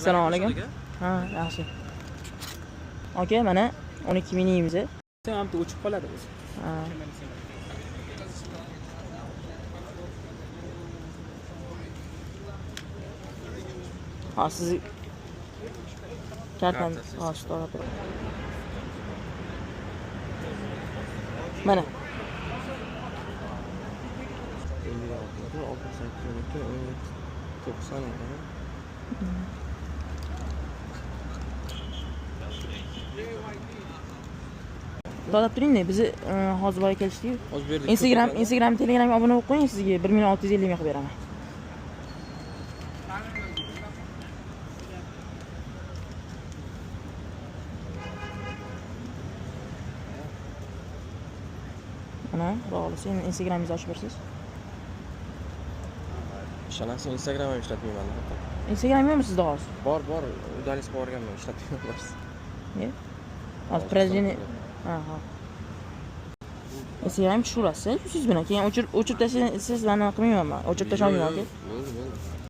Assalomu alaykum. Ha, yaxshi. Aka, mana 12 miniyimiz. Sen ham o'chib qoladi o'zi. Ha. Ha, siz kartani hozir to'g'ri turib. Mana 56, 68, 12, 17, 90 ekan. To'xtab turing-da, bizni hozir boya kelishdik. Hozir bu yerda Instagram, ko'p ekan. Instagram, Telegramga obuna bo'lib qo'ying, sizga 1 million 650 ming qilib beraman. Mana, xudo xohlasa, endi Instagramingizni ochib bersangiz. Ishonasiz, Instagram ham ishlatmayman hatto. Instagram yo'qmi sizda hozir? Bor, bor, удалить qilib yuborganman, ishlatmayman bas. Ne? Hozir приложение. Ha, ha. Instagram tushirasiz, siz bilan. Keyin o'chirib tashlasiz, mana qilmayman man. O'chirib tashlolmayman, aka. Bo'ldi, bo'ldi.